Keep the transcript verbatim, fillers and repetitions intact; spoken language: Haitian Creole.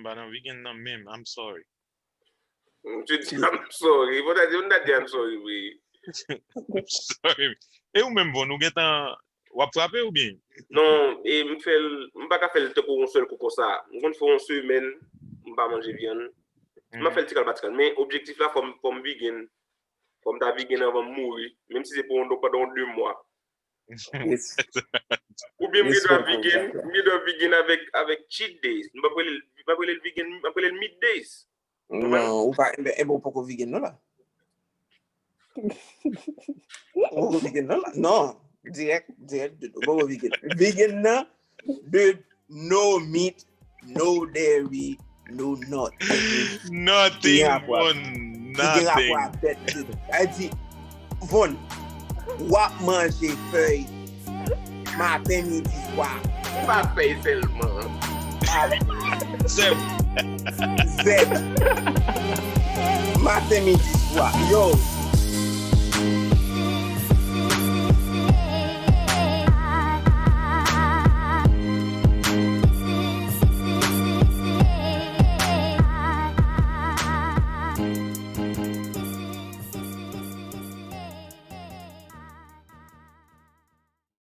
pa nan vegan nan menm, I'm sorry. Tu dis I'm sorry. Bon, t'as dit, on a dit I'm sorry, oui. I'm sorry. E ou menm, Von, ou gentan, w ap frape oubyen? Non, e m fè l, m pa ka fè l tankou yon sèl kou konsa. M konn fè yon semèn, m pa manje vyann. M ap fè l ti kal pa ti kal. Men objektif la, fò m, fò m vegan. Fò m ta vegan anvan m mouri. Menm si se pou yon, pandan yon de mwa. Oubyen m gen dwa vegan, m gen dwa vegan avèk, avèk cheat days. M p ap rele l, m p ap rele l vegan, m ap rele l meat days. Non, ou pa, enben, enben, ou poko vegan non la. Ou poko vegan non la. Non, dirèk, dirèk, ou poko vegan. Vegan nan, de no meat, no dairy, no nothing. Nothing, Von, Ki gen rapò nothing. A bèt tout. Sa di, Von, w ap manje fèy maten, midi, swa. Pa fèy sèlman. Zèb. Zèb. Maten, midi, swa. Yo.